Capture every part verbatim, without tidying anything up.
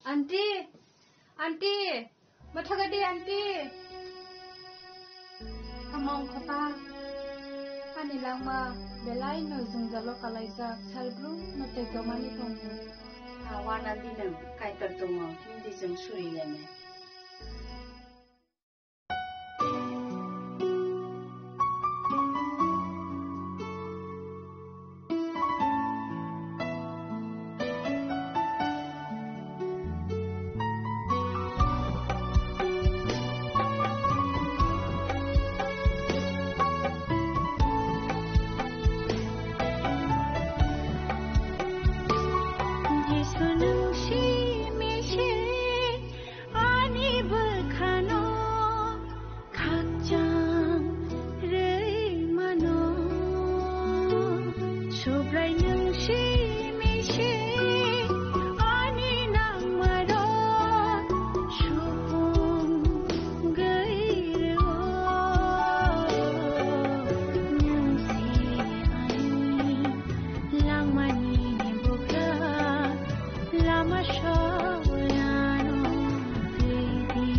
Aunty! Aunty! Mathogo di, aunty! Tamo wngkha ta? Ani langma belai no jwngjalo kalaijak, salbrum no tei tomani tongo. A wana di nwng, Kaitor tongo, hindi chwng suri ya nai. Jisu nwng simi se ani bwkhano khakchang rwi mano. Subrai nwng simi se ani nangmarok supung gwi rwo. Nwng se ani langmani bugra, lama soyano twi di.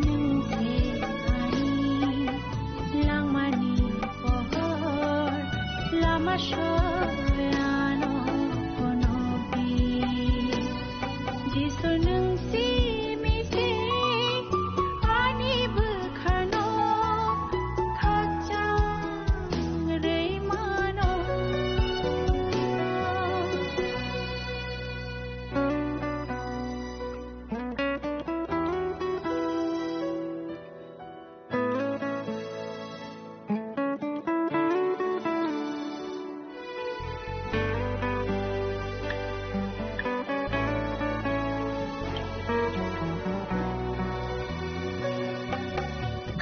Nwng se ani langmani pohor, lama soyano phunuk di. Jisu nwng simi se ani bwkhano khakchang rwi mano.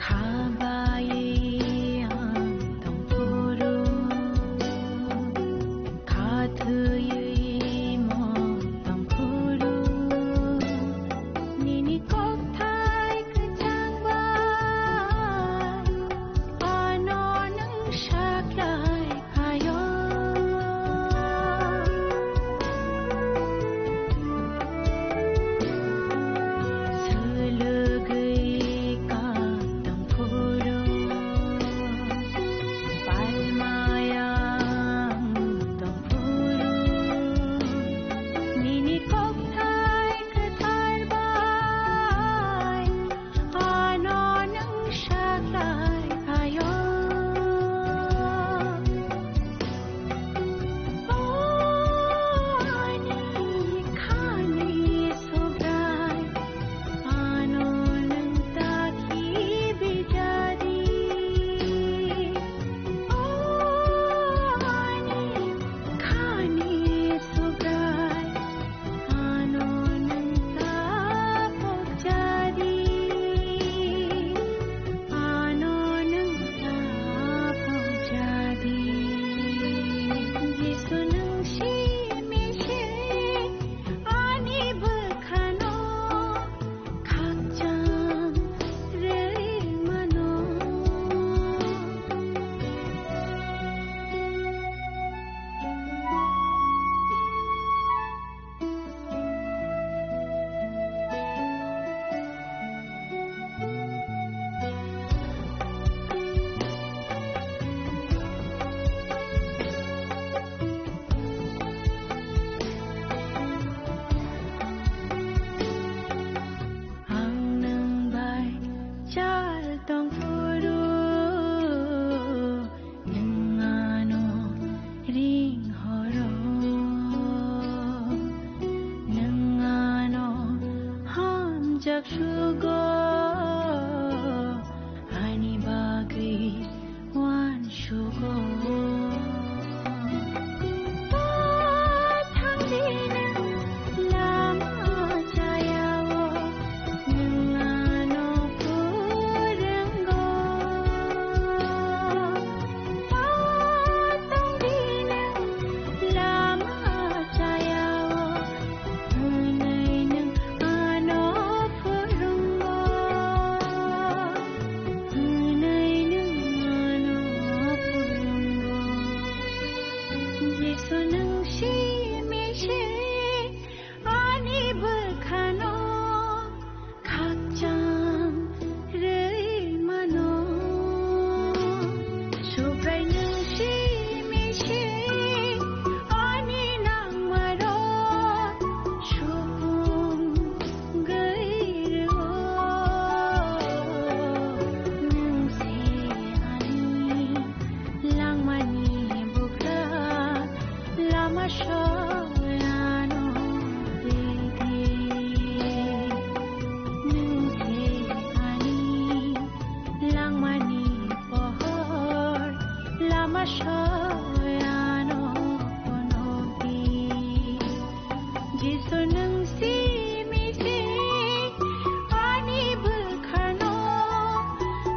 Khabai ang tongphuru, khathwi mo tongphuru, nini kokthai kwchang bai ano nwng saklai phaio. Swlwgwi ka tongphuru, palmaya tongphuru, nini kokthai kwthar bai ano nwng saklai phaio. O ani khani Subrai, ano nwng ta khibi jadi. O ani khani Subrai, ano nwng ta pok jadi. Ano nwng ta pok jadi. Jisu nwng simi se ani bwkhano khakchang rwi mano. Ang nwng bai chal tongphuru, nwng ano ring horo, nwng ano hamjak sugo, ani bagwi uansugo. Thangdi nwng lama chayao, nwng ano phwrwngo. Tongdi nwng lama chayao, hwnwi nwng ano phwrwngo. Nwng simi se ani bwkhano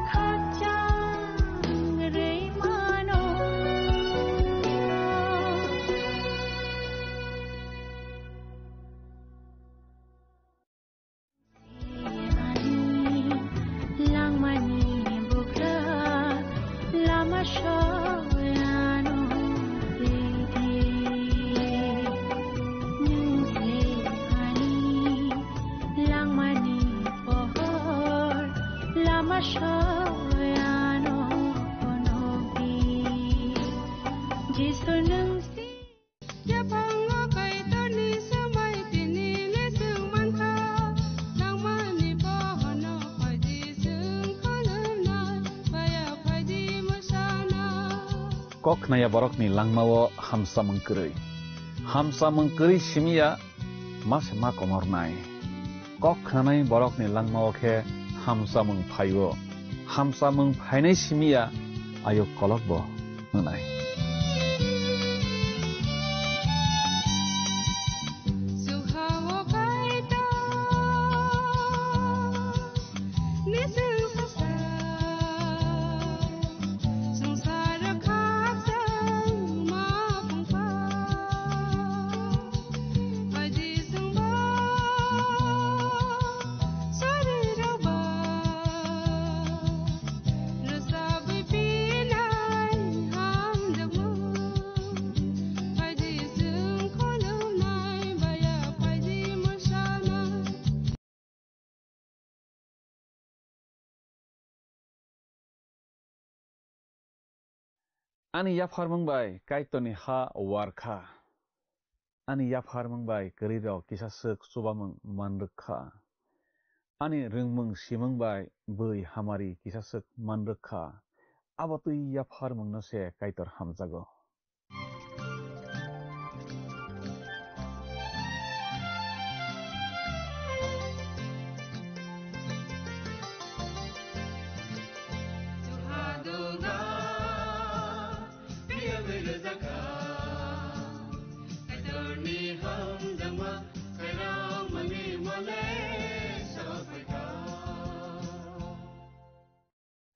khakchang rwi mano. Langmani bugra lama soyano lidi. Nwng se ani langmani pohor lama soyano phunukdi. Jisu nwng se Yaphango Kaitorni swmai tini le swng mankha, nangmani bohono phaidi swng kholwnai, baya phaidi mwsana. Kok khnaya borokni langmao hamsamung kwrwi. Hamsamung kwrwi simiya ma se ma komornai. Kok khnanai borokni langmao khe hamsamung phaio. Hamsamung phainai simiya ayuk kolokbo wngnai. Ani yapharmung bai Kaitorni ha war kha. Ani yapharmung bai kwrwirok kisa swk chubamung man rwk kha. Ani rwngmung simung bai bui hamari kisa swk man rwk kha. Abo twi yapharmungno se Kaitor hamjago.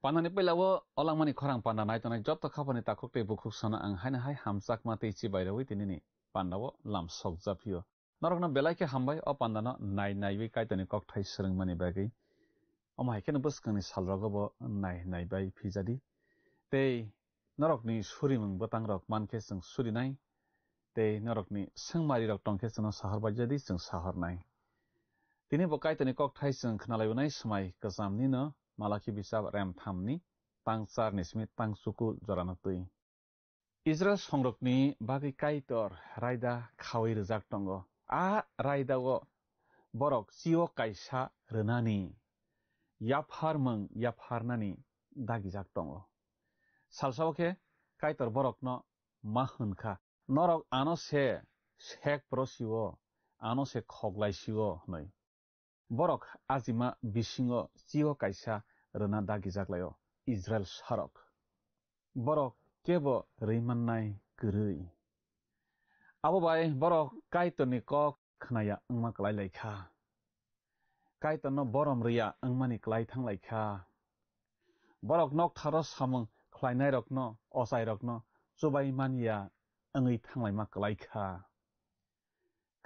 Pandani puila o olangmani khorang panda nai tongnai joto khapani takhuk tei bukhuk sana ang haino hai hamjakma tei chibai rwi tinini panda o lam sokjaphio. Norokno belai khe hambai o pandano nai naiwi Kaitorni kokthai swrwngmani bagwi. Omo hai kheno bwskangni salrogo bo nai naibai phijadi. Tei norokni surimung bwtangrok mankhe chwng surinai. Tei norokni swngmarirok tongkhe chwngno sahor baijadi chwng sahornai. Tini bo Kaitorni kokthai chwng khnalaibonai swmai kwchamnino Malaki bisap rem thamni tang charni simi tang chuku jorano twi. Israil songrokni bagwi Kaitor raida khaui rwjak tongo. A raidao borok chio kaisa rwnani, yapharmung yapharnani dagijak tongo. Salsao khe Kaitor borokno ma hwn kha, "Norok ano se sek prosio, ano se khoklaisio," hwnwi. Borok ajima bisingo chio kaisa rwna dagijak laio, Israil sarok. Borok kebo rwi mannai kwrwi. Abo bai borok Kaitorni kok khnaya wngma klai lai kha. Kaitorno borom rwya wngmani klai thang lai kha. Borok noktharo samung khlainairokno, ochairokno chubai man ya wngwi thang laima klai kha.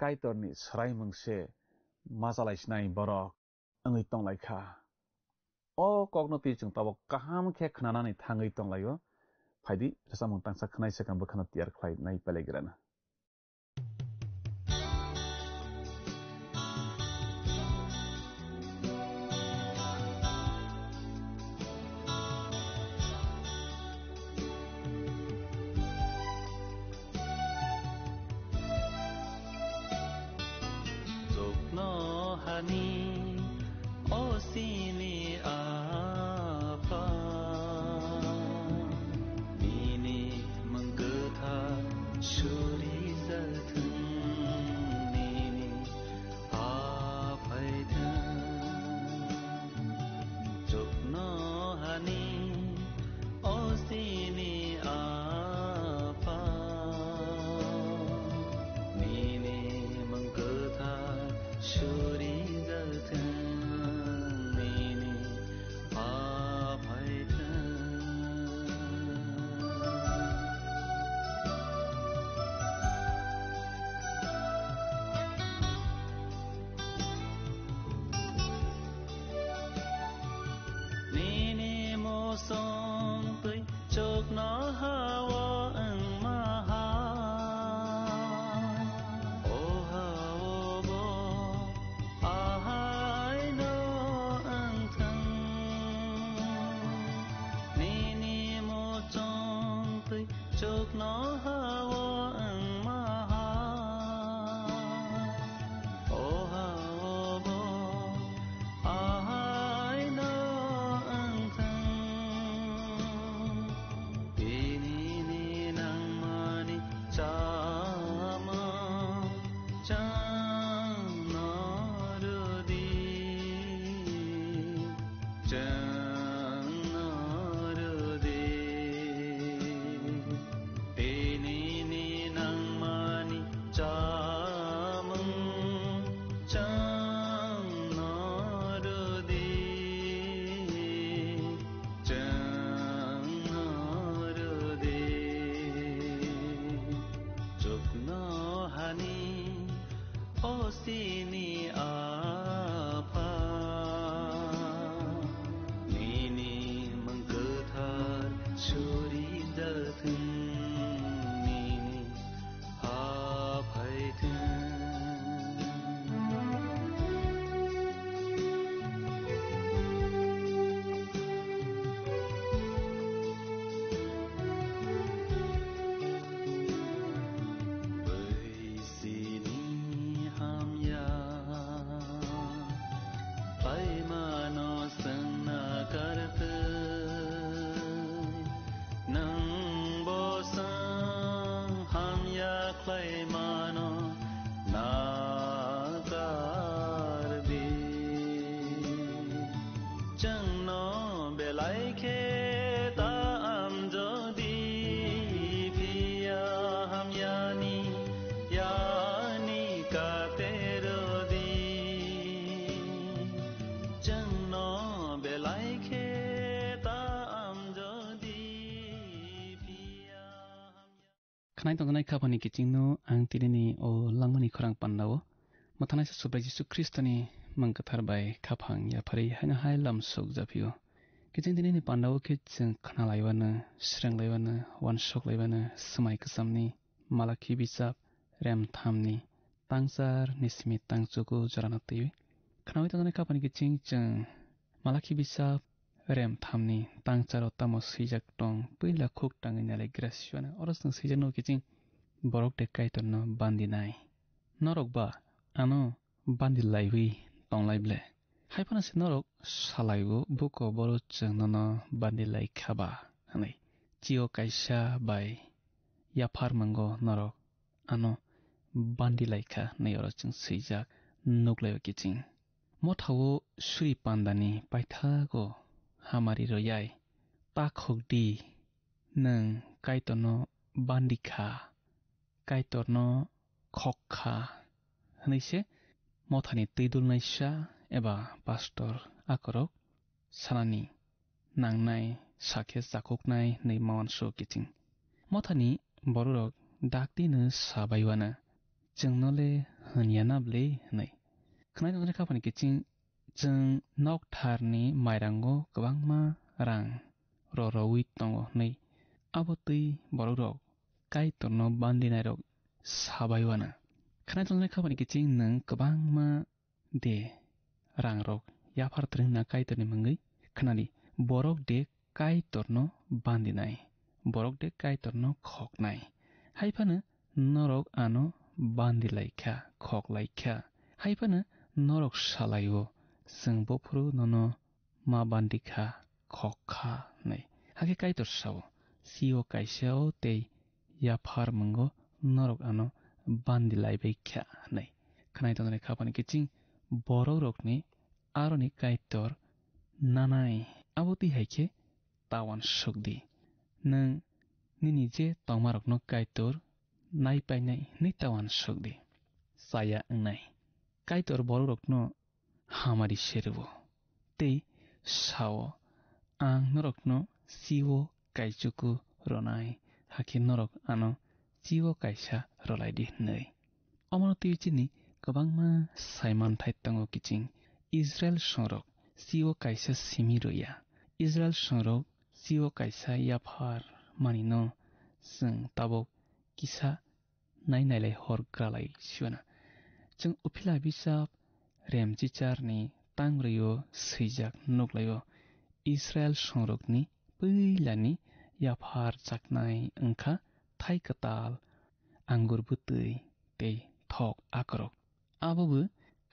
Kaitorni swraimung se ma chalaisinai borok wngwi tong lai kha. O kokno twi chwng tabuk kaham khe khnanani thangwi tong laio. Phaidi, rwchapmung tangsa khnai se kang bwkhano tiyar khlai nai pelegrana. Chuknohani o chini Apha, nini mwng kwthar suri jathwng, nini ha phaithwng. Chuknohani o chini Apha, nini mwng kwthar Surijathwng nini aphaithwng. Nini muchung twi chuknoha-o wngma hai, o ha-o bo ahaino wngthwng. Nini muchung twi chuknoha-o wngma hai, o ha-o bo ahaino wngthwng. Tinini nangmani chamung chwngno rwdi, chwngno rwdi. Tinini nangmani chamung chwngno rwdi, chwngno rwdi. Chuknohani o chini Apha, nini mung kwthar surijathwng, nini ha phaithwng. Bai sini hamya khlaimano chwng nakartwi, nwng bo chwng hamya khlaimano nakardi. Chwngno belai khe ta amjodi, phiya hamyani yani katerodi. Chwngno belai khe ta amjodi, phiya hamya. Khwnai tongjaknai khaphangni kichingno ang tinini o langmani khorang pandao mwthanaisa Subrai Jisu Khristoni mung kwthar bai khaphang yapharwi haino hai lam suk japhio. Kiching tinini pandao khe chwng khnalaiwano, srenglaiwano, uansuk laiwano, swmai kwchamni Malakhi bijap rem thamni tangchar ni simi tangchugo jorano twiwi. Khnaui tongjaknai khaphani kiching chwng Malakhi bijap rem thamni tangcharo tamo swijak tong, puila khuk tangwi nalai grasiwano. Oro chwng swijak nugo kiching, borok de Kaitorno bandinai. Norok ba ano bandi laiwi tonglai ble? Hai phano se norok salaibo, buko boro chwng nono bandi lai kha ba hwnwi. Chio kaisa bai yaphar mwngo norok ano bandi lai kha hwnwi oro chwng swijak nuklai o kiching. Mothao suri pandani paithago hamari rwyai ta khok di, nwng Kaitorno bandi kha, Kaitorno khok kha hwnwi se mothani twi dulnaisa eba pastor akorok sanani nangnai, sakhe chakhuknai hwnwi ma uansuk kiching. Mothani bororok daktino sabaiwano, chwngno le hwnya na bwlwi hwnwi. Khwnai tongjaknai khaphani kiching chwng noktharni mairango kwbangma rang roroui tongo hwnwi abo twi bororok Kaitorno bandinairok sabaiwano. Khwnai tongjaknai khaphani kiching nwng kwbangma de rangrok yaphar twrwngna Kaitorni mungwi khnadi, borok de Kaitorno bandinai, borok de Kaitorno khoknai. Hai phano norok ano bandi lai kha, khok lai kha. Hai phano norok salai-o, chwng bophuru nono ma bandi kha, khok kha hwnwi. Hakhe Kaitor sao, sio kaisa-o tei yaphar mwngo norok ano bandi lai bai kha hwnwi. Khwnai tongjaknai khaphani kiching borokrokni aroni Kaitor nanai, abo twi hai khe ta uansuk di. Nwng nini je tongmarokno Kaitor nai painai hwnwi ta uansuk di. Chaya wngnai. Kaitor borokrokno hamari se rw-o tei sa-o, "Ang norokno chibo kaichuku rwnai, hakhe norok ano chibo kaisa rwlai di," hwnwi. Omono twiwi chini kwbangma saimanthai tongo kiching. Israil songrok chibo kaisa simi rwya. Israil songrok chibo kaisa yaphar manino chwng tabuk kisa nai nailai hor gralai siwana. Chwng Uphila bisap Remchicharni tangrwi-o swijak nuklaio, Israil songrokni puilani yaphar chaknai wngkha thai kwtal, angur bwtwi tei thok akorok. Abobo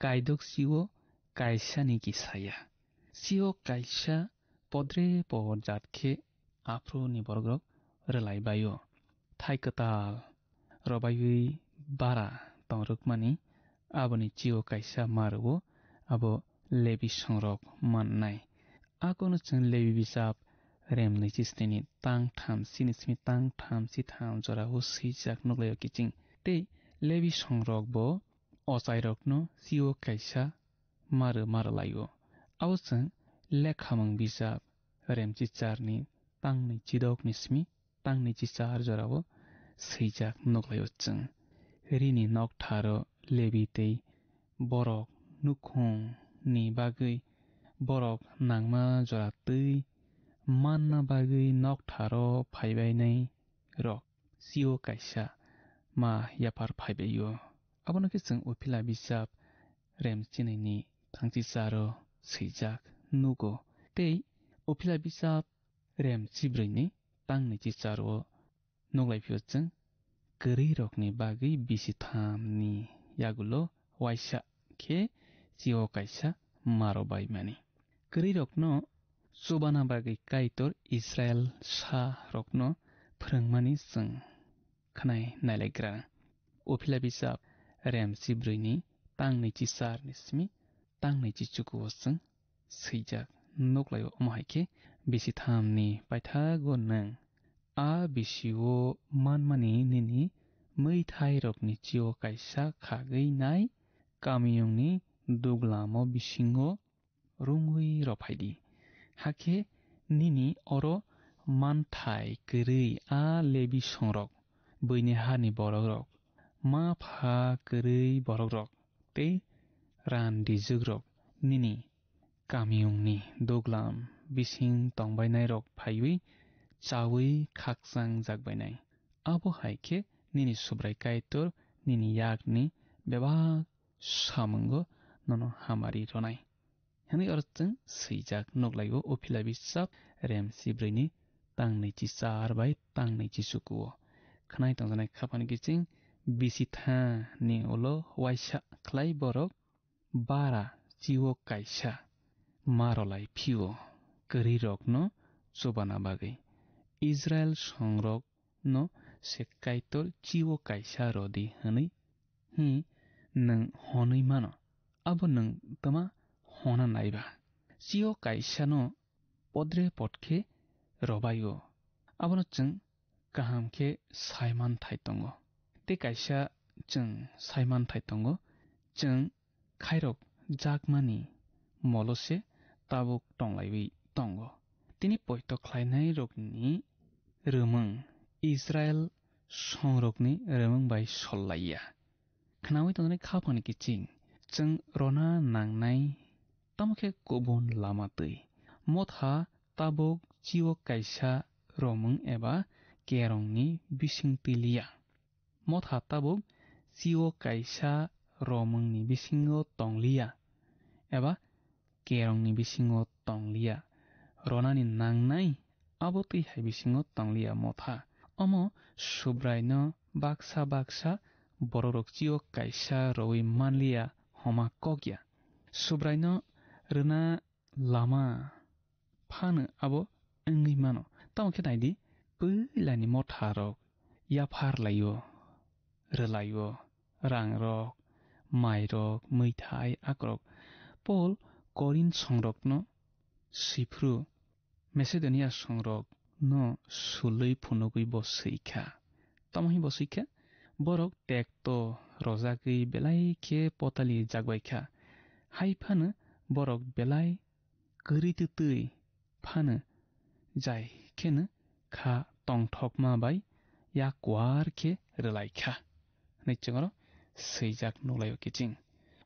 kaidok sio kaisani kisa ya. Sio kaisa podre por jat khe aphuru ni borok rok rwlai bai-o. Thai kwtal rwbaiwi bara tongrwkmani aboni chio kaisa ma rwo, abo Lebi songrok mannai. Akono chwng Lebi bisap Remni chisnini tang tham sini simi tang tham si tham jorao swijak nuklaio kiching. Tei Lebi songrok bo ochairokno chio kaisa ma rw ma rwlaio. Abo chwng Lekhamung bisap Remchicharni tangni chidokni simi tangni chichar jorao swijak nuklaio chwng. Rini noktharo Lebi tei borok nukhungni bagwi borok nangma jora twi manna bagwi noktharo phaibainai rok chio kaisa ma yaphar phaibaio. Abono khe chwng Uphila bisap Remchinini tangchicharo swijak nugo. Tei Uphila bisap Remchibrwini tangni chicharo nuklai phio chwng kwrwirokni bagwi bisi thamni yagulo waisa khe chio kaisa maro baimani. Kwrwirokno chubana bagwi Kaitor Israil sa rokno phrwngmani chwng khnai nailaigra. Uphila bisap Remchibrwini tangni chichar ni simi tangni chichukuo chwng swijak nuklaio. Omo hai khe bisi thamni paithago nwng a bisio manmani nini mwithairokni chio kaisa khagwi nai kamiyungni duglamo bisingo rungwi rw phai di. Hakhe nini oro manthai kwrwi a Lebi songrok, buini hani borokrok, ma pha kwrwi borokrok tei randijwkrok nini kamiyungni duglam bising tongbainairok phaiwi chaui khakchang jakbainai. Abo hai khe nini Subrai Kaitor nini yakni bebak samungo nono hamari rwnai. Hwnwi oro chwng swijak nuklaio Uphila bisap Remchibrwini tangni chichar bai tangni chichukuo. Khnai tongjaknai khaphani kiching bisi tha ni ulo waisa khlai borok bara chio kaisa marolai phio kwrwirokno chubana bagwi. Israil songrokno se Kaitor chio kaisa rw di hwnwi hi nwng honwi mano, abo nwng twma hona naiba. Chio kaisano podre pod khe rw bai-o. Abono chwng kaham khe saimanthai tongo. Tei kaisa chwng saimanthai tongo, chwng khairok jakmani molo se tabuk tonglaiwi tongo. Tini poito khlainairokni rwmwng Israil songrokni rwmwng bai sol lai ya. Khnaui tongnai khaphang ni kiching, chwng rwna nangnai tamo khe kubun lama twi. Motha tabuk chio kaisa romwng eba kerongni bising twi liya. Motha tabuk chio kaisa romwngni bisingo tong liya eba kerongni bisingo tong liya. Ronani nangnai abo twi hai bisingo tong liya motha. Omo Subraino baksa baksa borokrok chio kaisa rowi man liya homa kok ya. Subraino rwna lama phano abo wngwi mano. Tamo khe nai di, puilani motharok yaphar lai-o, rwlai-o, rangrok, mairok, mwithai, akorok. Pol Korin songrokno swi phuru Macedonia songrokno sulwi phunugwi bo swi kha. Tamo hwnwi bo swi kha, borok tekto rojagwi belai khe potali jakbai kha. Hai phano borok belai kwrwi twtwi phano, jai kheno kha tongthokma bai yak kuar khe rwlai kha, hwnwi chwngno swijak nuklaio kiching.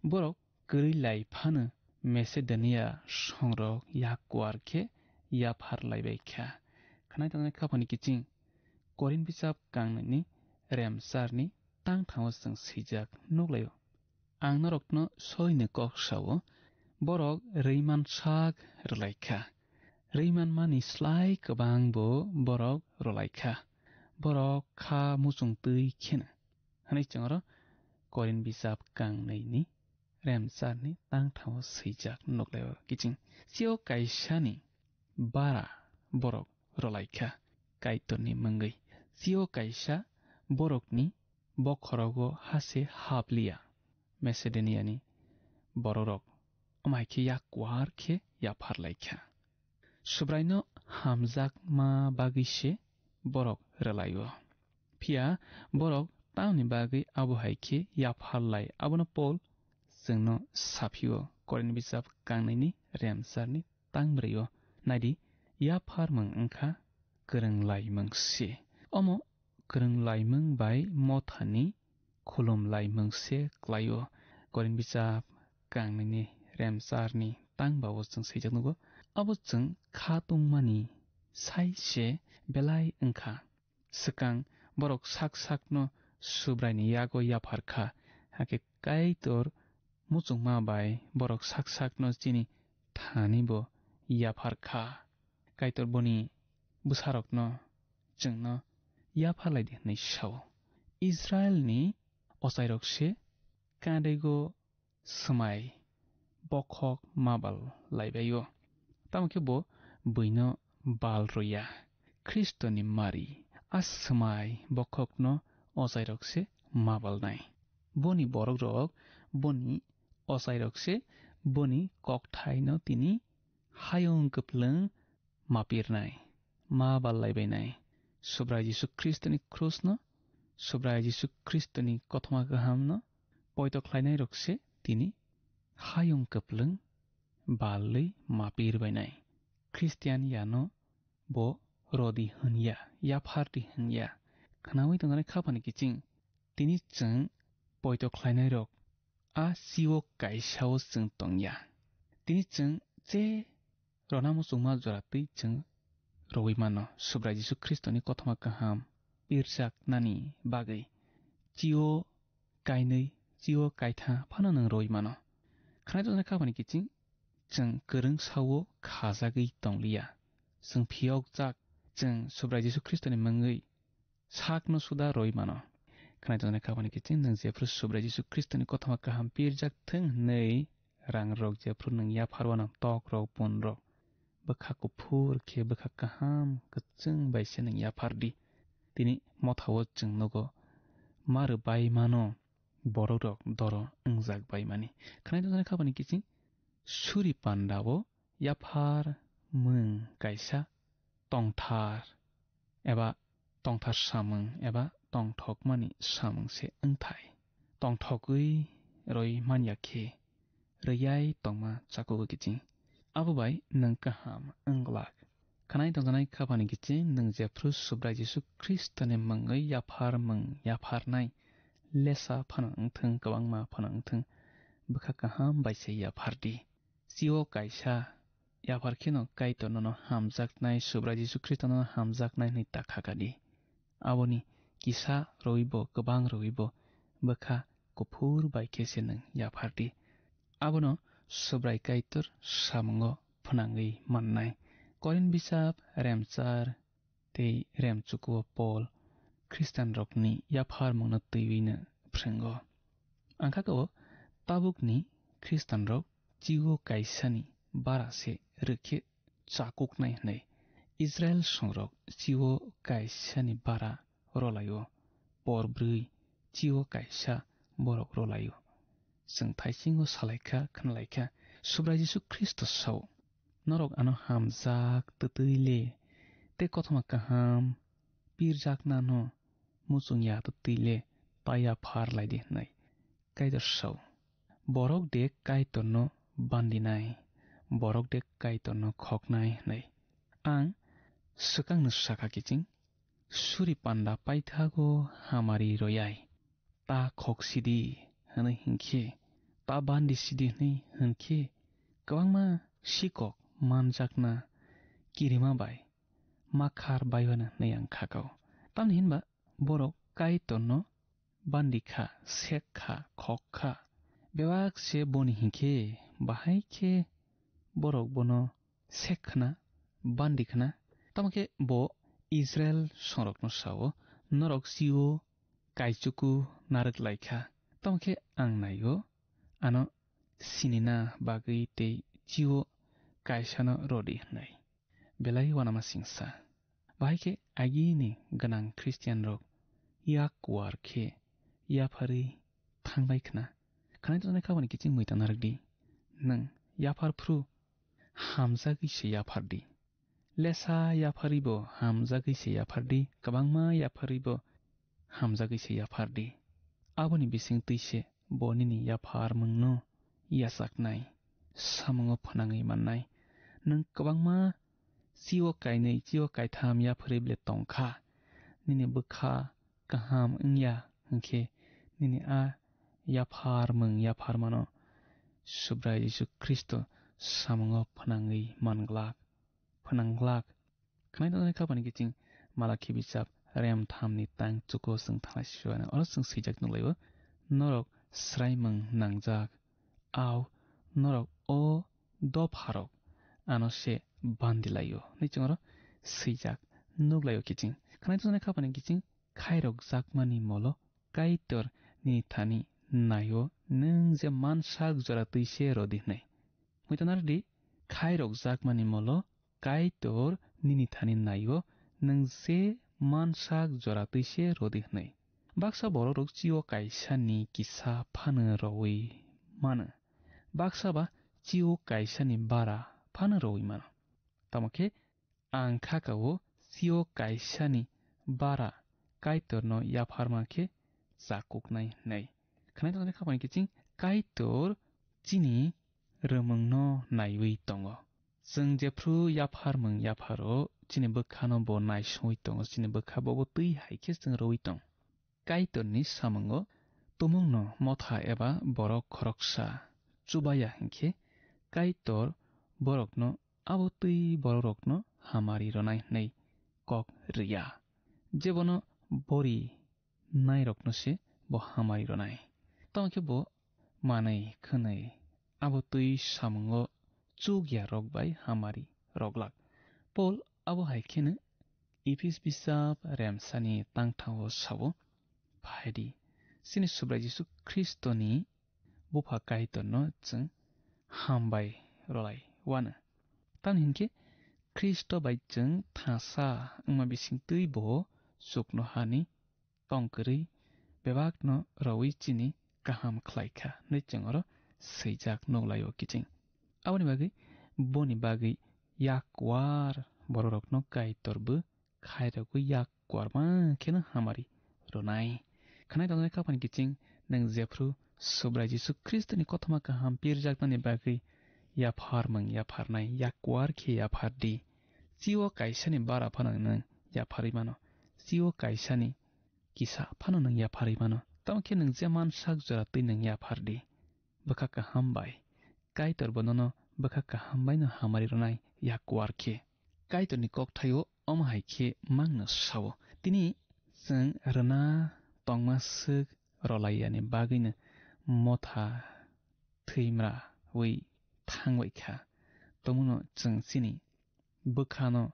Borok kwrwi lai phano Macedonia songrok yak kuar khe yaphar laibai kha. Khwnai tongnai khaphani kiching Korin bisap kangnwini remsarni tangthango chwng swijak nuklaio. Ang norokno soini kok sao, borok rwiman sak rwlai kha. Rwiman mani slai kwbang bo borok rwlai kha. Borok kha muchung twi kheno. Hwnwi chwng oro Korin bisap kangnwini remsarni tangthango swijak nuklaio kiching. Chio kaisani bara borok rwlai kha Kaitorni mungwi. Chio kaisa borokni bokhorogo hase hap liya. Macedoniani bororok amai khe yak kuar khe yaphar lai kha. Subraino hamjakma bagwi se borok rwlaio. Phiya borok tamni bagwi abo hai khe yaphar lai, abono Pol chwngno saphio, Korin bisap kangnwini remsarni tangbrwio. Naidi, yaphar mung wngkha kwrwng laimung se. Omo kwrwng laimung bai mothani khulum laimung se klaio. Korin bisap kangnwini remsarni tangbao chwng swijak nugo. Abo chwng kha tongmani sai se belai wngkha. Swkang borok sak sakno Subraini yago yaphar kha, hakhe Kaitor muchungma bai borok sak sakno chini thani bo yaphar kha. Kaitor boni bwsarokno chwngno yaphar lai di hwnwi sao. Israilni ochairok se kadaigo swmai bokhok ma bal laibai-o. Tamo khe bo buino bal rwya. Khristoni mari a swmai bokhokno ochairok se ma balnai. Boni borok rok, boni ochairok se boni kokthaino tini hayung kwplwng ma pirnai, ma bal laibainai. Subrai Jisu Khristoni krusno, Subrai Jisu Khristoni kothoma kahamno poito khlainairok se tini hayung kwplwng balwi ma pirbainai. Khristian yano bo rodi hwnya, yaphardi hwnya. Khnaui tongjaknai khaphani kiching, tini chwng poito khlainairok a siwo kaisao chwng tongya. Tini chwng je rwna muchungma jora twi chwng rwui mano, Subrai Jisu Khristoni kothoma kaham pirjaknani bagwi. Chiwo kainwi, chiwo kaitha phano nwng rwui mano. Khwnai tongjaknai khaphani kiching, chwng kwrwng sao khajagwi tongliya. Chwng phiyokjak, chwng Subrai Jisu Khristoni mungwi sakno suda rwui mano. Khwnai tongjaknai khaphani kiching, nwng jephru Subrai Jisu Khristoni kothoma kaham pirjak thung hwnwi rang rok jephru nwng yaphar wano tok rok, bun rok, bwkha kuphur khe bwkha kaham kwchwng bai se nwng yaphar di. Tini mothao chwng nugo, ma rwbai mano, borok rok doro wngjak bai mani. Khwnai tongjaknai khaphani kiching, suri pandao yaphar mung kaisa tongthar eba tongthar samung eba tongthokmani samung se wngthai. Tongthogwi roi manya khe rwiyai tongma chakugo kiching. Abo bai nwng kaham wng glak. Khwnai tongjaknai khaphani kiching, nwng jephru Subrai Jisu Khristoni mungwi yaphar mung yapharnai lesa phano wngthung, kwbangma phano wngthung, bwkha kaham bai se yaphar di. Chiwo kaisa yaphar kheno Kaitor nono hamjaknai, Subrai Jisu Khristo nono hamjaknai hwnwi ta kha kadi. Aboni kisa rwui bo, kwbang rwui bo bwkha kuphur bai khe se nwng yaphar di. Abono Subrai Kaitor samungo phnangwi mannai. Korin bisap, remchar, tei remchukuo Pol Khristianrokni yapharmungno twiwino phrwngo. Ang kha o tabukni Khristianrok chiwo kaisani bara se rwkhe chakuknai hwnwi. Israil songrok chiwo kaisani bara rwlaio, por bwrwi chiwo kaisa borok rwlaio. Chwng thaisingo salaikha, khnalaikha, Subrai Jisu Khristo sao, norok ano hamjak twtwi le, tei kothoma kaham pirjaknano muchung ya twtwi le, ta yaphar lai di hwnwi. Kaitor sao, borok de Kaitorno bandinai, borok de Kaitorno khoknai hwnwi. Ang swkangno sakha kiching, suri panda paithago hamari royai, ta khok sidi hwnwi hinkhe, ta bandi sidi hwnwi hinkhe, kwbangma sikok manjakna kirima bai makhar baiwano hwnwi ang khakao. Tamni hinba borok Kaitorno bandi kha, sek kha, khok kha. Bebak se boni hinkhe, bahai khe borok bono sek khna, bandi khna. Tamo khe bo Israel songrokno sao, norok chio kaichuku narwk lai kha. Tamo khe ang naio, ano sinina bagwi tei chio kaisano rodi hwnwi. Belai uanama singsa. Bahai khe agini gwnang Christian rok yak kuar khe yapharwi thangbai khna. Khanai tongnai khabani kiching mui tana rwkdi. Nwng yaphar phru hamjagwi se yaphardi. Lesa yapharwi bo hamjagwi se yaphardi. Kwbangma yapharwi bo hamjagwi se yaphardi. Aboni bising twi se bo nini yapharmungno yachaknai, samungo phwnangwi mannai. Nwng kwbangma chio kainwi, chio kaitham yapharwi ble tong kha. Nini bwkha kaham wngya hwnkhe, nini a yapharmung yapharmano Subrai Jisu Khristo samungo phwnangwi man glak, phwnang glak. Khwnai tongnai khabani kiching Malakhi bijap rem thamni tang chuko chwng thanglai sibaino oro chwng swijak nukhlaio, norok swraimung nangjak, au norok o dopharok ano se bandilaio hwnwi chwng oro swijak nukhlaio kiching. Khwnai tongnai khabani kiching khairok jakmani molo Kaitor nini thani naio, nwng je mansak jora twi se rodi hwnwi. Muitanardi khairok jakmani molo Kaitor nini thani naio, nwng je mansak jora twi se rodi hwnwi. Baksa bororok chio kaisani kisa phano rowi mano. Baksa ba chio kaisani bara phano rowi mano. Tamo khe ang khakao chio kaisani bara Kaitorno yapharma khe chakuknai hwnwi. Khwnai tongnai khabani kiching Kaitor chini rwmwngno naiwi tongo. Chwng jephru yapharmung yapharo chini bwkhano bo naisingwi tongo, chini bwkha bobo twi hai khe chwng rwui tong. Kaitorni samungo tumungno motha eba borok khoroksa chubaya hinkhe Kaitor borokno abo twi bororokno hamari rwnai hwnwi kok rwya. Jebono bori nairokno se bo hamari rwnai. Tamo khe bo manwi khwnwi abo twi samungo chukya rok bai hamari roglak. Pol abo hai kheno Ephis bisap remsani tangthao sao, phaidi, chini Subrai Jisu Khristoni Bupha Kaitorno chwng hambai rwlai wano. Tamni hinkhe Khristo bai chwng thangsa wngma bisingtwi bo chuknohani tong kwrwi bebakno rwui chini kaham khlai kha hwnwi chwng oro swijak nuk lai-o kiching. Aboni bagwi boni bagwi yak kuar bororokno Kaitor bo khairogwi yak kuarma kheno hamari rwnai. Khwnai tongnai kha phani kiching nwng jephru Subrai Jisu Khristoni kothoma kaham pirjaknani bagwi yapharmung yapharnai yak kuar khe yaphardi. Chio kaisani bara phano nwng yapharwi mano. Chio kaisani kisa phano nwng yapharwi mano. Tamo khe nwng je mansak jora twi nwng yaphardi. Bwkha kaham bai. Kaitor bo nono bwkha kaham baino hamari rwnai yak kuar khe. Kaitorni kokthaio omo hai khe mangno sao. Tini chwng rwna tongma swk rwlaiyani bagwino motha thwimraui thangbai kha. Tomono chwng chini bwkhano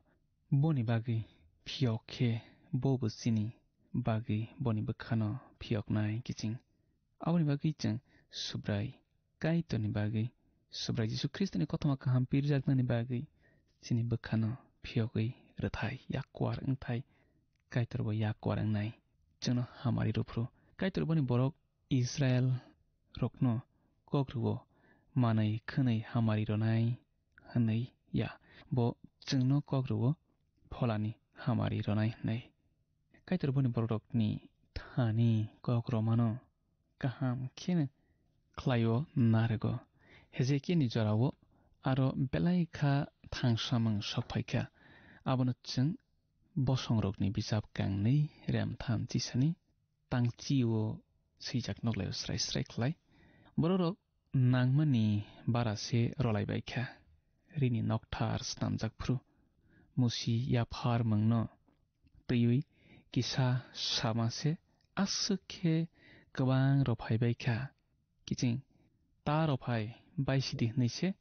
boni bagwi phiyok khe, bo bo chini bagwi boni bwkhano phiyoknai kiching. Aboni bagwi chwng Subrai Kaitorni bagwi, Subrai Jisu Khristoni kothoma kaham pirjaknani bagwi chini bwkhano phiyogwi rwthai, yak kuar wngthai, Kaitor bo yak kuar wngnai. Chwngno hamari rwphru Kaitor boni borok Israel rokno kok rwo, manwi khwnwi hamari rwnai hwnwi ya, bo chwngno kok rwo pholani hamari rwnai hwnwi. Kaitor boni bororokni thani kok romano kaham kheno khlaio narwgo. Hezekiani jorao aro belai kha thangsamung sokphaikha. Abono chwng Bosongrokni bijap kangnwi rem tham chisani tangchio swijak noklaio srai srai khlai. Bororok nangmani bara se rolaibaikha. Rini nokthar snamjak phru. Musi yaphar mungno twiwi kisa sama se aswk khe kwbang rw phaibaikha. Kiching ta rw phai baisidi hwnwi se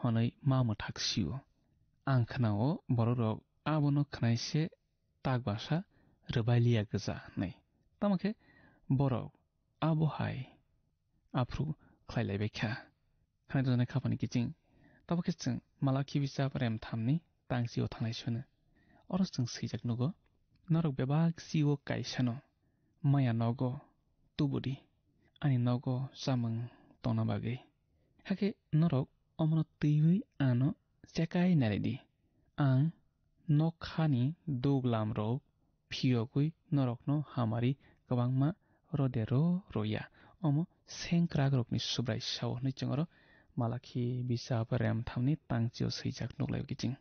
hwnwi ma mwthak sio. Ang khnao bororok abono khnaise takbasa rwbailiya gwja hwnwi. Tamo khe borok abo hai aphru khlailaibaikha. Khwnai rwjaknai khapani kiching. Tabo khe chwng Malakhi bijap rem thamni tang chio thanglai sino. Oro chwng swijak nugo, norok bebak chio kaisano maya nogo tubudi, ani nogo chamung tongna bagwi. Hakhe norok omono twiwi ano chekai nailai di. Ang nokhani duglam rok phiyogwi norokno hamari kwbangma rode ro roya. Omo sengkrak rokni Subrai sao hwnwi chwng oro Malakhi bijap rem thamni tang chio swijak nuklaio kiching.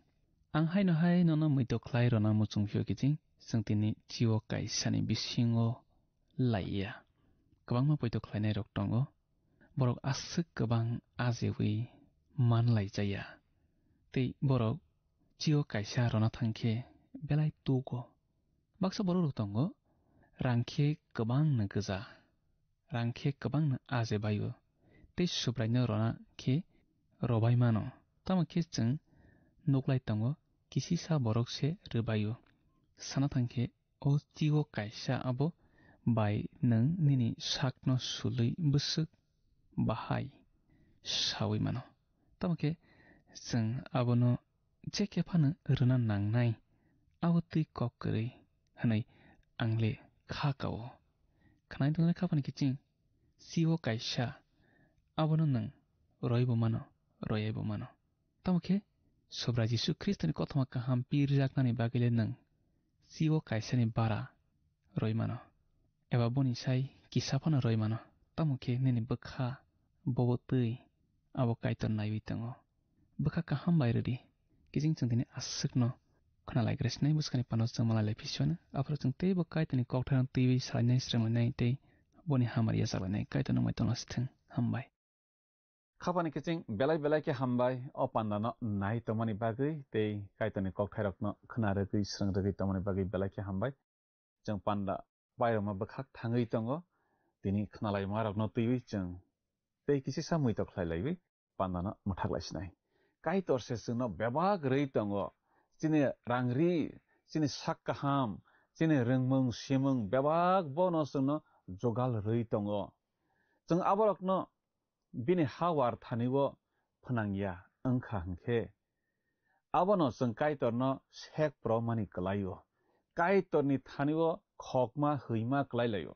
Ang haino hai nono muitok khlai rwna muchung phio kiching, chwng tini chio kaisani bisingo laiya. Kwbangma poito khlainairok tongo, borok aswk kwbang ajewi manlaijaya. Tei borok chio kaisa rwna thang khe belai tugo. Baksa borok rok tongo, rang khe kwbang no gwja, rang khe kwbang no aje baio, tei Subraino rwna khe rwbai mano. Tamo khe chwng nuklai tongo, kisisa borok se rwbaio. Sana thang khe o chio kaisa abo bai nwng nini sakno sulwi bwswk bahai saui mano. Tamo khe chwng abono je khe phano rwna nangnai, abo twi kok kwrwi hwnwi ang le kha kao. Khwnai tongnai khapani kiching chio kaisa abono nwng roibo mano, royaibo mano. Tamo khe Subrai Jisu Khristoni kothoma kaham pirjaknani bagwi le nwng chio kaisani bara roi mano, eba boni sai kisa phano roi mano. Tamo khe nini bwkha bobo twi abo Kaitor naiwi tongo. Bwkha kaham bai rwdi. Kiching chwng tini aswkno khwnalaigra sinai bwskangni pano chwng malai lai phi siyano. Aphuru chwng teibo Kaitorni kokthairokno twiwi salainai, srenglainai tei boni hamari yachaklainai. Kaitor nungbai tongna sithwng. Hambai. Khapani kiching belai belai khe hambai o pandano nai tongmani bagwi tei Kaitorni kokthairokno khna rwgwi srwng rwgwi tongmani bagwi belai khe hambai. Chwng panda pairokma bwkhak thangwi tongo, tini khnalaimarokno twiwi chwng tei kisisa muitok khlai laiwi pandano mwthak lai sinai. Kaitor se chwngno bebak rwi tongo, chini rang ri, chini sak kaham, chini rwngmung simung bebak bono chwngno jogal rwi tongo. Chwng aborokno bini hawar thani-o phnang ya wng kha hwn khe, abono chwng Kaitorno sek pro mani kwlai-o, Kaitorni thani-o khokma hwima klai lai-o.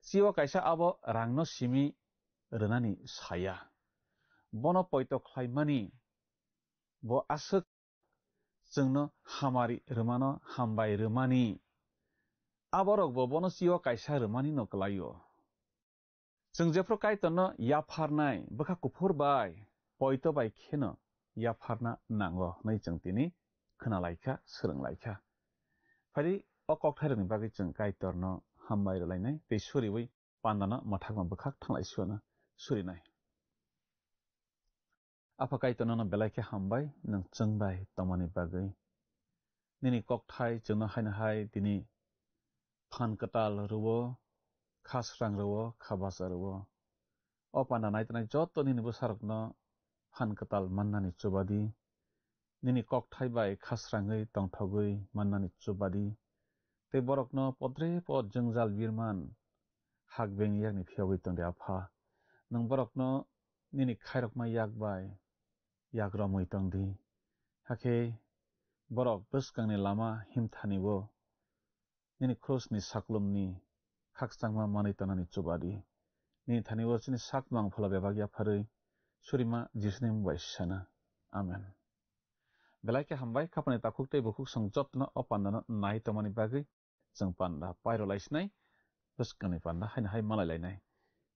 Chio kaisa abo rangno simi rwnani saya. Bono poito khlaimani bo aswk chwngno hamari rwmano hambai rwmani. Aborokbo bono chio kaisa rwmani no kwlai-o. Chwng jephru Kaitorno yapharnai bwkha kuphur bai poito bai kheno yapharna nango hwnwi chwng tini khna lai kha, swrwng lai kha. Phai di, o kokthairokni bagwi chwng Kaitorno hambai rwlainai tei suriui pandano mwthakma bwkhak thanglai suana surinai. Apha Kaitor nono belai khe hambai, nwng chwng bai tongmani bagwi. Nini kokthai chwngno haino hai tini phan kwtal rwo, kha srang rwo, kha bacha rwo. O panda naitonai joto nini bwsarokno phan kwtal mannani chubadi, nini kokthai bai kha srangwi tongthogwi mannani chubadi, tei borokno podre pod jwngjal birman hak beng yakni phiyogwi tongdi, Apha. Nwng borokno nini khairokma yak bai yak romwi tongdi. Hakhe borok bwskangni lama himthani-o nini krusni saklumni khakchangma manwi tongnani chubadi. Nini thani-o chini sak mangphulo bebak yapharwi surima Jisuni mung bai sana. Amen. Belai khe hambai, khapani takhuk tei bukhuk song jotno o pandano nai tongmani bagwi. Chwng panda pairo lai sinai, bwskangni panda haino hai malai lainai.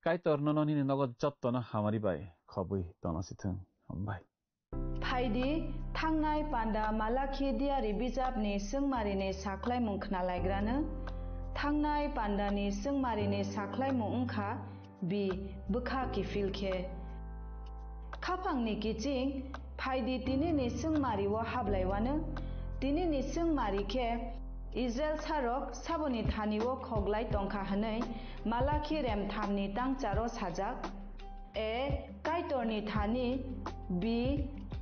Kaitor nono nini nogo jottono hamari bai khobwi tongna sithwng. Hambai. Phaidi, thangnai panda Malakhi diari bijapni swngmarini sakhlaimung khnalaigrano. Thangnai pandani swngmarini sakhlaimung wngkha, bi bwkha kiphil khe. Khaphangni kiching, phaidi tinini swngmario hablaiwano. Tinini swngmari khe Israil sarok saboni thanio khoglai tongkha hwnwi Malakhi remthamni tangcharo sajak. A. Kaitorni thani. B.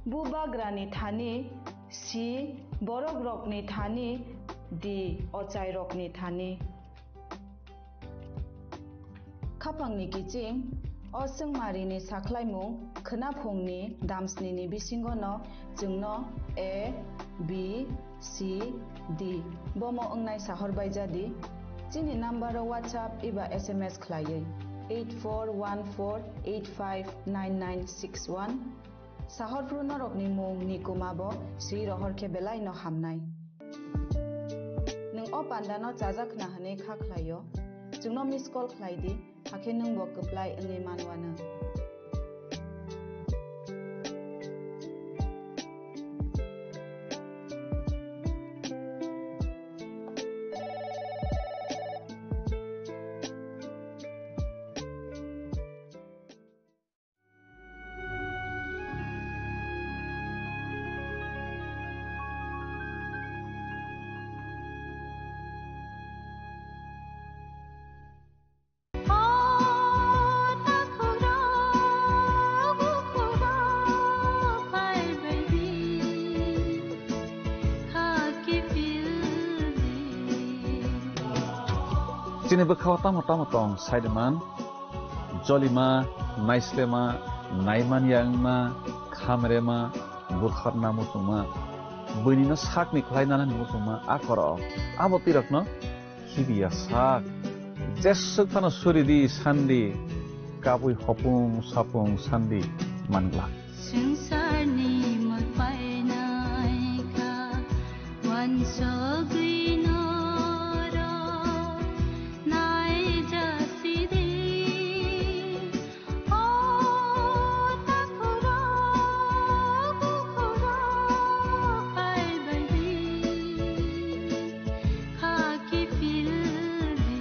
Bubagrani thani. C. Borokrokni thani. D. Ochairokni thani. Khaphangni kiching, o swngmarini sakhlaimung khwnaphungni damsnini bisingono chwngno A, B, C, D bomo wngnai sahor bai jadi. Chini number o WhatsApp eba S M S khlaiwi eight four one four eight five nine nine six one. Sahor phru norokni mung ni kuma bo swi rohor khe belai no hamnai. Nwng o panda no chajak khna hwnwi kha khlaio, chwngno miss call khlai di, hakhe nwng bo kwplai wngwi manwano. Chini bwkhao tamo tamo tong, saiman, jolima, naislema, naimanya wngma, khamrema, butharna muchungma, buinino sakni khlai nanani muchungma, a khoro. Abo twirokno khibiya sak. Jeswk phano suri di, sandi, kabui hopung sapung sandi manglak. Swngcharni mui painai kha, uansugwi norok naijasidi. O takhurok, bukhurok, phaibaidi, kha kiphildi.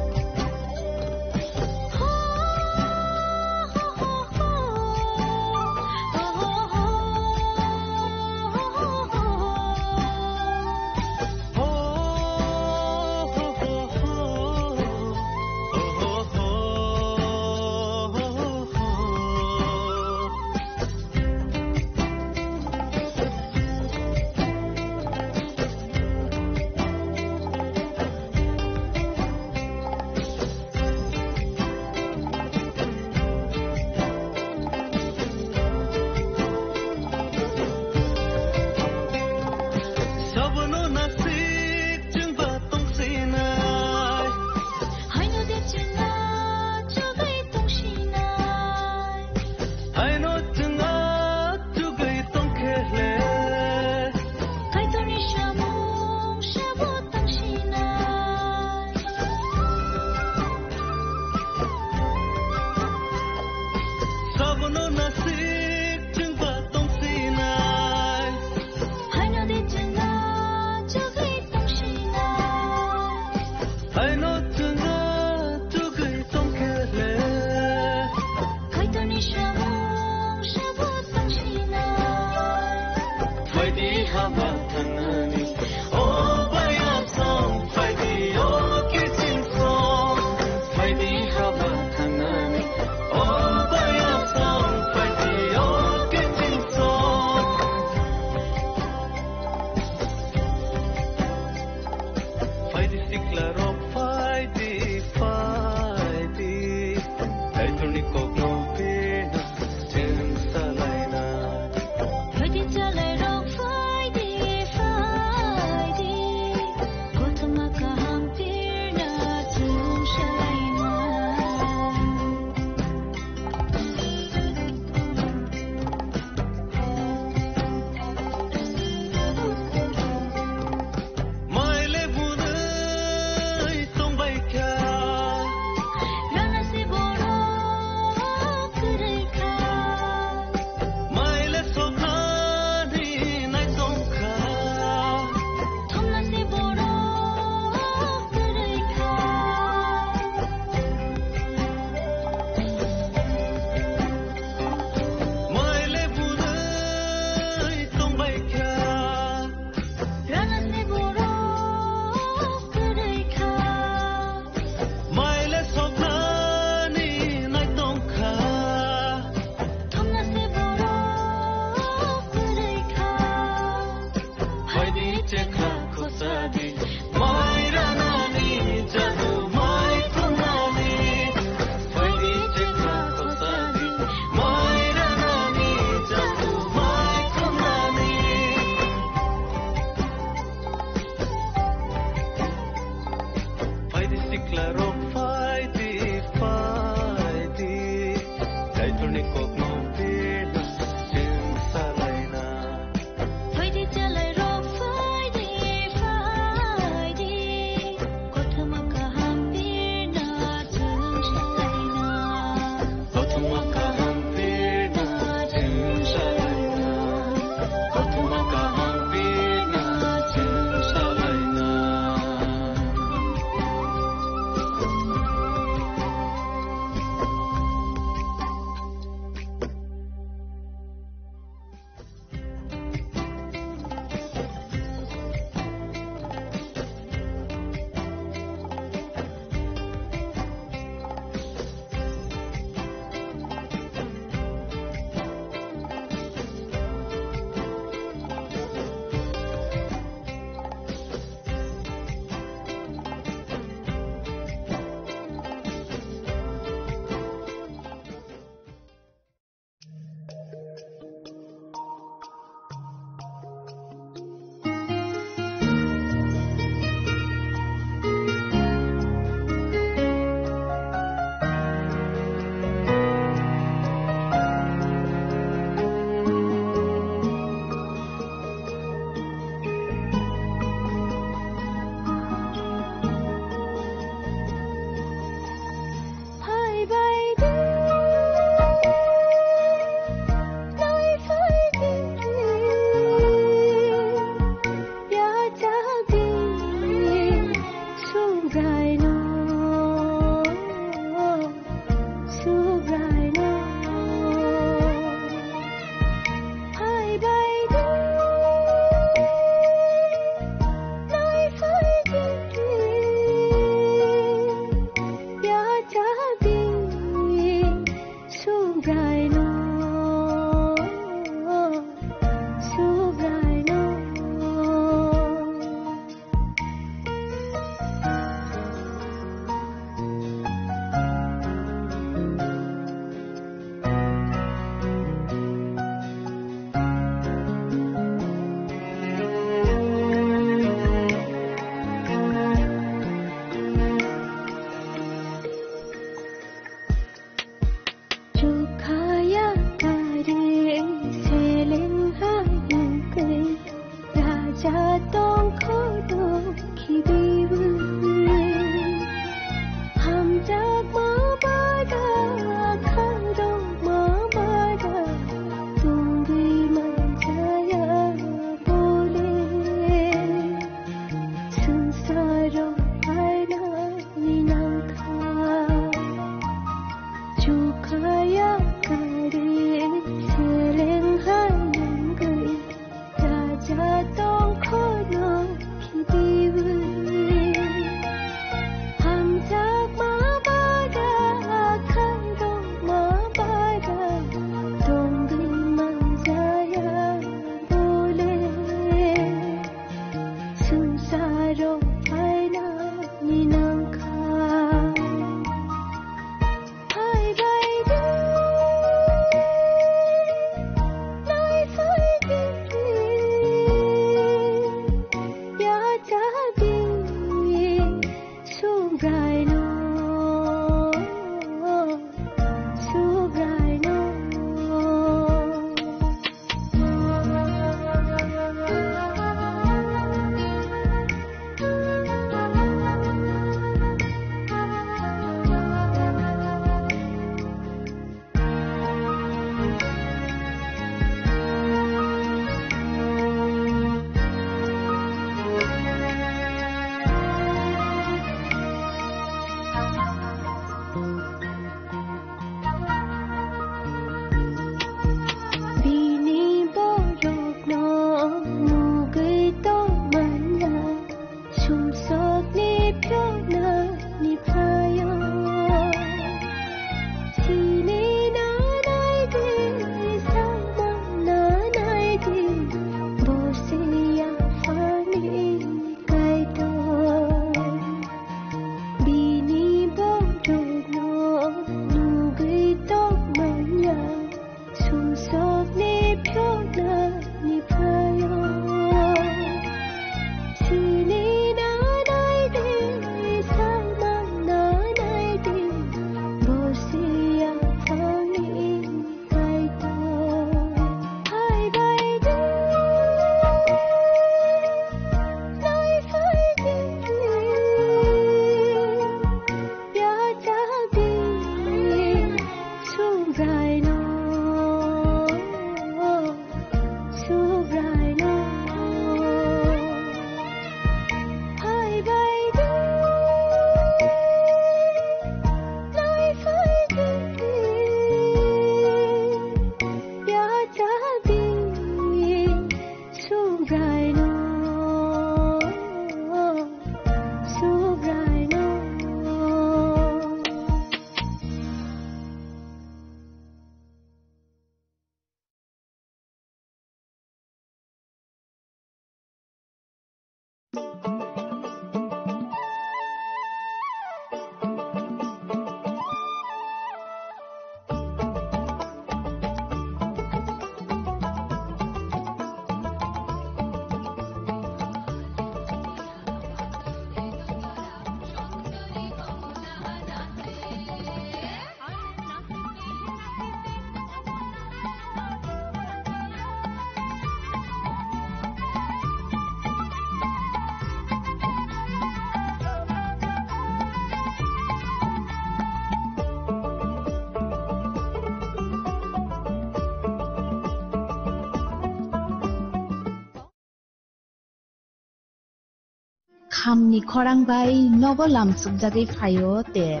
Khamni khorang bai nogo lamsukjagwi phaio ter.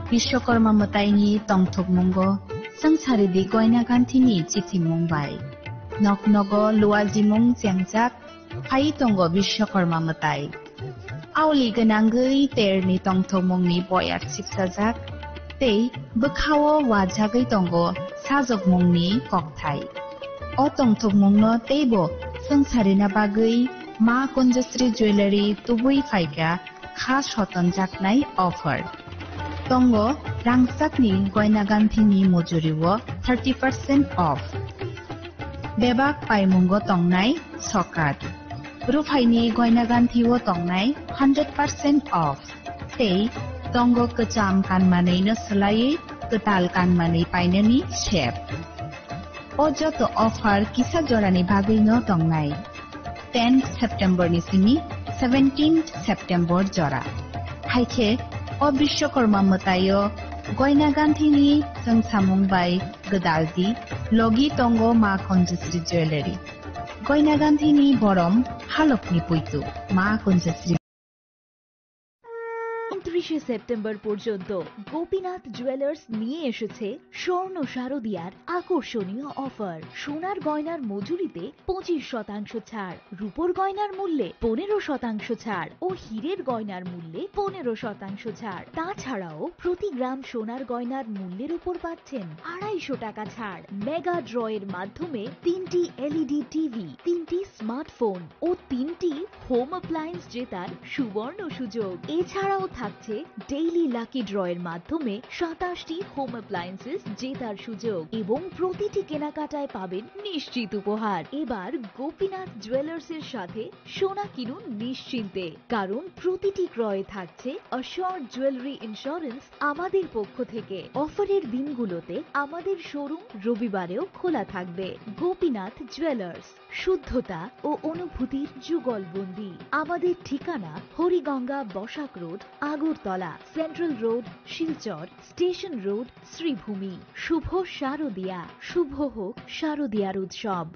Bishwakarma mwtaini tongthokmungo swngcharidi goina ganthini chithimung bai. Nok nogo luajimung chengjak phai tongo Bishwakarma mwtai. Aoli gwnangwi terni tongthokmungni boyar sipsajak tei bwkhao wajagwi tongo sajokmungni kokthai. O tongthokmungno teibo swngcharina bagwi Ma Kunjasri Jewellery tubui phaikha kha sotonjaknai offer. Tongo rangchakni goina ganthini mujurio thirty percent off. Bebak paimungo tongnai sokat. Ruphaini goina ganthio tongnai hundred percent off. Tei tongo kwcham kanmanwino swlaiwi kwtal kanmanwi painani sep. O joto offer kisa jorani bagwino tongnai. Tenth September ni simi seventeenth September jora. Haikhe o Bishwakarma mwtaio goina ganthini chwngsamung bai gwdaldi logi tongo Ma Kunjasri Jewellery. Goina ganthini borom halokni puitu Ma Kunjasri. ঊনত্রিশে সেপ্টেম্বর পর্যন্ত গোপীনাথ জুয়েলার্স নিয়ে এসেছে স্বর্ণ শারদিয়ার আকর্ষণীয় অফার। সোনার গয়নার মজুরিতে পঁচিশ শতাংশ ছাড়, রূপোর গয়নার মূল্যে পনেরো শতাংশ ছাড় ও হীরের গয়নার মূল্যে পনেরো শতাংশ ছাড়। তাছাড়াও প্রতি গ্রাম সোনার গয়নার মূল্যের উপর পাচ্ছেন আড়াইশো টাকা ছাড়। মেগা ড্রয়ের মাধ্যমে তিনটি এলইডি টিভি, তিনটি স্মার্টফোন ও তিনটি হোম অ্যাপ্লায়েন্স জেতার সুবর্ণ সুযোগ। এছাড়াও থাকছে ডেইলি লাকি ড্রয়ের মাধ্যমে সাতাশটি হোম অ্যাপ্লায়েন্সেস জেতার সুযোগ এবং প্রতিটি কেনাকাটায় পাবেন নিশ্চিত উপহার। এবার গোপীনাথ জুয়েলার্সের সাথে সোনা কিনুন নিশ্চিন্তে, কারণ প্রতিটি ক্রয়ে থাকছে অ্যাসিওরড জুয়েলারি ইন্স্যুরেন্স আমাদের পক্ষ থেকে। অফারের দিনগুলোতে আমাদের শোরুম রবিবারেও খোলা থাকবে। গোপীনাথ জুয়েলার্স, শুদ্ধতা ও অনুভূতির যুগলবন্দি। আমাদের ঠিকানা Hariganga Basak road, Agartala, central road, Silchar, station road, Sribhumi. শুভ শারদিয়া, শুভ হোক শারদিয়ার উৎসব।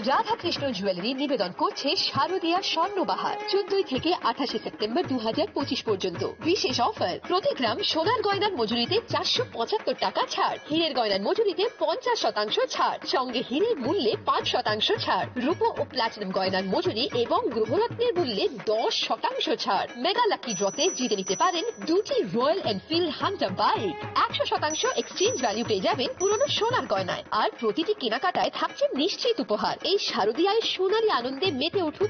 রাধাকৃষ্ণ জুয়েলারি নিবেদন করছে শারদিয়া স্বর্ণবাহার, চোদ্দই থেকে আঠাশে সেপ্টেম্বর দু হাজার পঁচিশ পর্যন্ত। বিশেষ অফার, প্রতি গ্রাম সোনার গয়নার মজুরিতে চারশো পঁচাত্তর টাকা ছাড়, হীরের গয়নার মজুরিতে পঞ্চাশ শতাংশ ছাড়, সঙ্গে হীরের মূল্যে পাঁচ শতাংশ ছাড়, রূপো ও প্লাটিনাম গয়নার মজুরি এবং গ্রহরত্নের মূল্যে দশ শতাংশ ছাড়। মেগা লাকি ড্রতে জিতে নিতে পারেন দুটি রয়্যাল এনফিল্ড হান্টার বাইক, একশো শতাংশ এক্সচেঞ্জ ভ্যালু পেয়ে যাবেন পুরনো সোনার গয়নায়। আর প্রতিটি কেনাকাটায় থাকছে নিশ্চিত উপহার। এই শারদিয়ায় সোনালী আনন্দে মেতে উঠুন